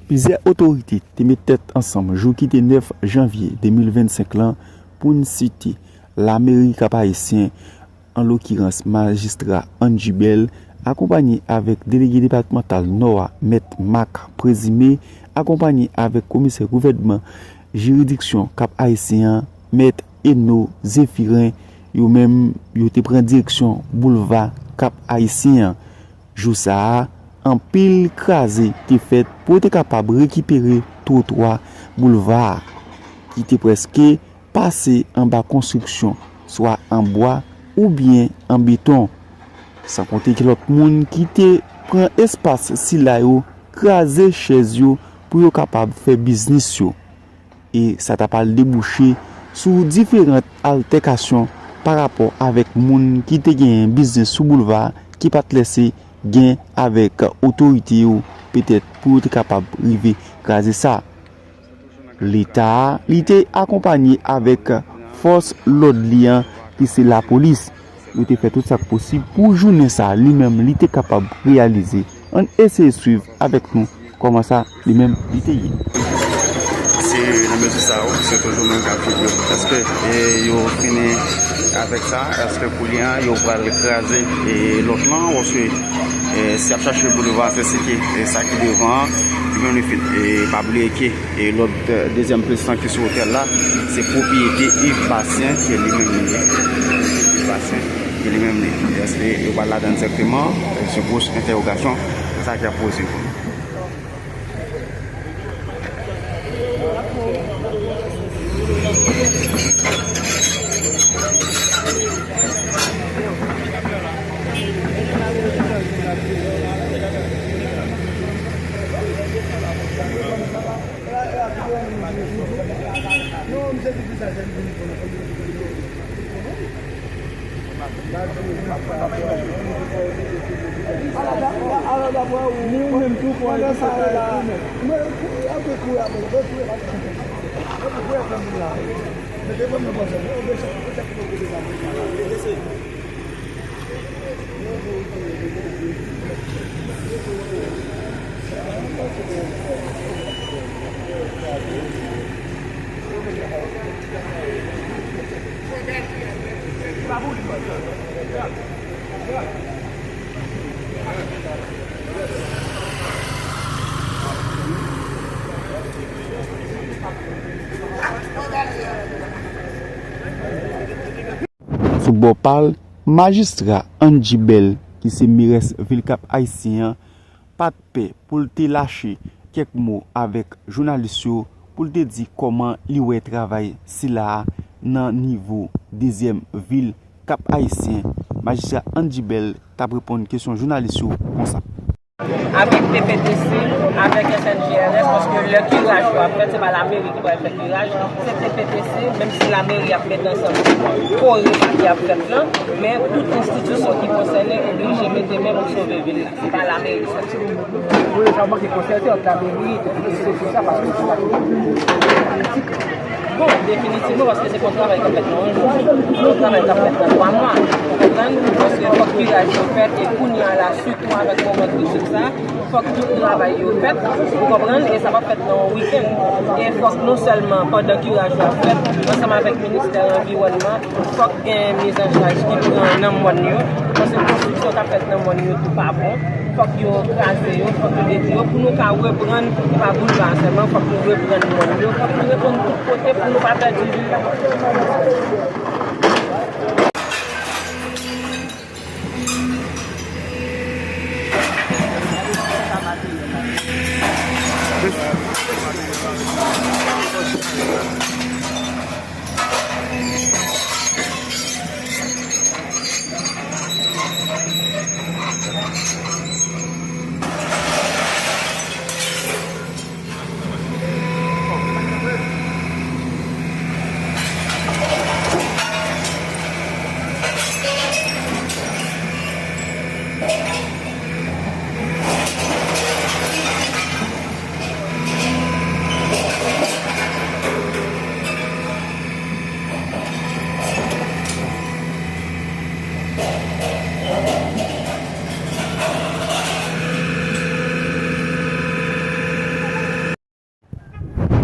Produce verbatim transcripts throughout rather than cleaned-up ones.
Plizyè otorite te met tèt ansanm jou ki te nèf janvye de mil vennsenk lan pou n site lameri Kap Ayisyen, an lokirans majistra Angie Bell, akonpanye avèk delege depatmantal Nò a, mèt Marc Présumé, akonpanye avèk komisè gouvènman jiridiksyon Kap Ayisyen an, mèt Eno Zéphirin, yo menm, yo te pran direksyon boulva Kap Ayisyen an. Jou sa a, anpil kraze te fèt pou yo te kapab rekipere twotwa boulva a, ki te prèske pase anba konstriksyon, swa an bwa oubyen an beton. San konte ki lòt moun ki te pran espas sila yo, kraze chèz yo pou yo kapab fè biznis yo. E sa t ap al debouche sou diferan altèkasyon pa rapò avèk moun ki te genyen biznis sou boulva a ki pa t lèse gen avèk otorite yo, petèt pou yo te kapab rive kraze sa. Leta a, li te akonpanye avèk fòs lòd li an, ki se lapolis. Yo te fè tout sa k posib pou jounen sa a, li menm, li te kapab reyalize. Ann eseye swiv avèk nou kòman sa li menm li te ye. Se nan mezi sa yo, se toujou menm ka figi yo. Èske, e, yo fini avèk sa? Èske kounye a, yo pral kraze, e, lòt lan? Oske, e, si y ap chache boulva, se si ki, e, sa ki devan an, li menm li fini. E pa bliye ke, e, lòt, e, dezyèm plis lan ki sou otèl la, se pwopriyete Yves Bastien, ke li menm li ye. Yves Bastien, ke li menm li ye. Èske yo pral ladan dirèkteman? Se gwo entèwogasyon sa ki ap poze. Sou bò pa l, majistra Angie Bell, ki se merès vil Kap Ayisyen an, pa t pè pou l te lache kèk mo avèk jounalis yo, pou l te di kòman li wè travay sila a nan nivo dezyèm vil Kap Ayisyen. Majistra Angie Bell t ap reponn kesyon jounalis yo konsa. Avèk T P T C, avèk S N G R S, paske lè kiraj yo ap fèt, se pa lameri ki pral fè kiraj, se T P T C, menm si lameri ap met ansanm pou kore sa ki ap fèt lan, men tout enstitisyon ki konsène oblije mete men pou sove vil la. Se pa lameri sèlman. Pou yo sa manke konsète ant lameri, T P T C, tout sa, paske se pa politik. Bon, definitivman, paske se pa yon travay k ap fèt nan yon jou. Se yon travay k ap fèt nan twa mwa. Ou konprann? Paske fòk kiraj yo fèt, e kounye a la, sitou avèk moman kritik sa, fòk tout travay yo fèt. Ou konprann? E sa p ap fèt nan yon wikenn. E fòk non sèlman pandan kiraj yo ap fèt, ansanm avèk ministè anviwònman, fòk gen mizanchaj ki pran nan mòn yo, paske konstriksyon k ap fèt nan mòn yo tou pa bon. Fòk yo kraze yo, fòk yo detwi yo, pou nou ka reprann, pa boulva a sèlman, fòk nou reprann mòn yo, fòk nou reprann tout kote pou nou pa pèdi vil la.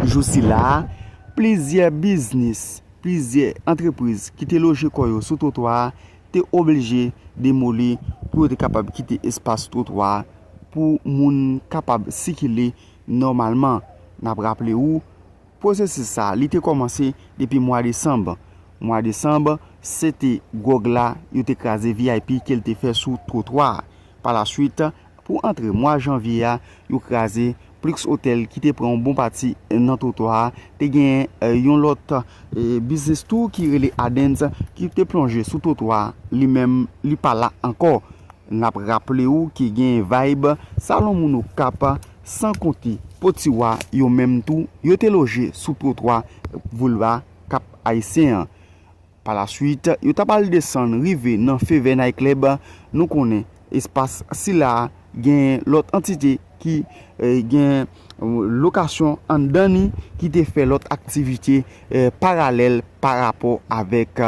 Jou sila a, plizyè biznis, plizyè antrepriz ki te loje kò yo sou twotwa a te oblije demoli pou yo te kapab kite espas twotwa a pou moun kapab sikile nòmalman. N ap raple w, pwosesis sa a, li te kòmanse depi mwa desanm. Mwa desanm, se te gwòg la yo te kraze V I P ke l te fè sou twotwa a. Palaswit, pou antre mwa janvye a, yo kraze Plix Hotel ki te pran yon bon pati nan twotwa a. Te gen yon lòt biznis tou ki rele Adens ki te plonje sou twotwa a. Li menm, li pa la ankò. N ap raple w ki gen Vibe, Salon Moun Okap, san konte Potiwa, yo menm tou, yo te loje sou twotwa boulva Kap Ayisyen an. Palaswit, yo t ap al desann rive nan Fevè Night Club. Nou konnen espas sila a gen lòt antite ki gen lokasyon anndan ni ki te fè lòt aktivite paralèl parapò avèk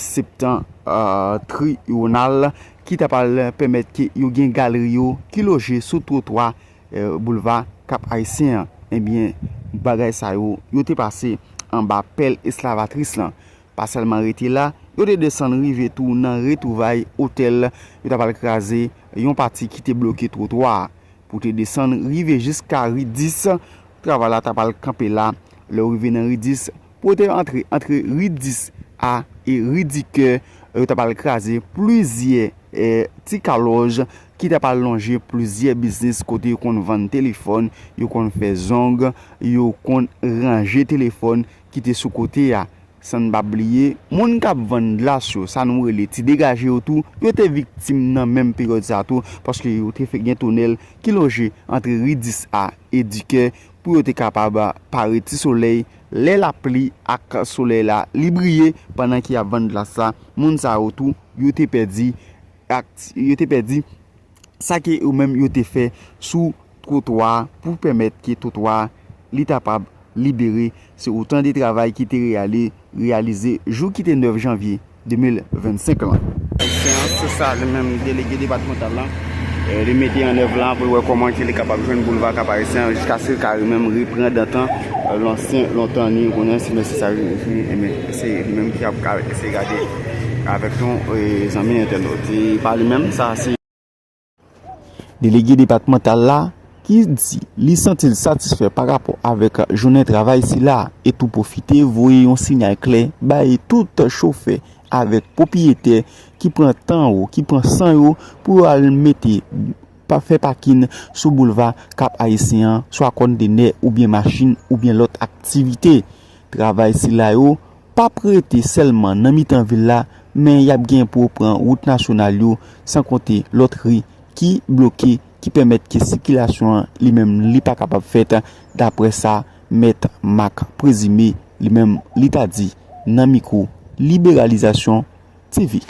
Septantriyonal ki t ap al pèmèt ke yo gen galri yo ki loje sou twotwa boulva Kap Ayisyen an. Ebyen, bagay sa yo, yo te pase anba pèl esklavatris lan. Pa sèlman rete la, yo te desann rive tou nan Retwouvay Otèl, yo t ap al kraze yon pati ki te bloke twotwa a. Pou te desann rive jiska ri dis, travay la t ap al kanpe la. Lè w rive nan ri dis, pou w te antre antre ri dis a e ri di kè, yo t ap al kraze plizyè ti kalòj ki t ap al lonje plizyè biznis kote yo konn vann telefòn, yo konn fè zong, yo konn ranje telefòn ki te sou kote a. San n pa bliye, moun k ap vann glas yo, sa nou rele ti degaje yo tou, yo te viktim nan menm peryòd sa tou, paske yo te fè gen tonèl ki loje antre ri dis a e di kè pou yo te kapab pare ti solèy. Lè lapli ak solèy la, li briye pandan ki ap vann glas la, moun sa yo tou, yo te pèdi ak yo te pèdi sa ke yo menm yo te fè sou twotwa a pou pèmèt ke twotwa a li kapab libere. Se otan de travay ki te reyali reyalize jou ki te nèf janvye de mil vennsenk lan. Ayisyen an, se sa li menm delege depatmantal lan, li mete an èv la pou l wè kòman ke li kapab jwenn boulva Kap Ayisyen an jiskaske l ka li menm reprann antan lansyen lontan ni konnen si men se sa li fini enben se li menm ki ap ka eseye gade avèk nou zanmi entènot. Se pa li menm, sa se. Delege depatmantal la ki di li santi l satisfè parapò avèk jounen travay sila e tou pwofite voye yon siyal klè bay tout chofè avèk pwopriyetè ki pran tan yo, ki pran san yo pou yo al mete pa fè pakin sou boulva Kap Ayisyen an, swa kontenè oubyen machin oubyen lòt aktivite. Travay sila yo p ap rete sèlman nan mitan vil la, men y ap gen pou pran wout nasyonal yo, san konte lòt ri ki bloke, ki pèmèt ke sikilasyon an li menm li pa kapab fèt, daprè sa Mèt Mak Prezime li menm li ta di nan mikwo Liberalizasyon T V.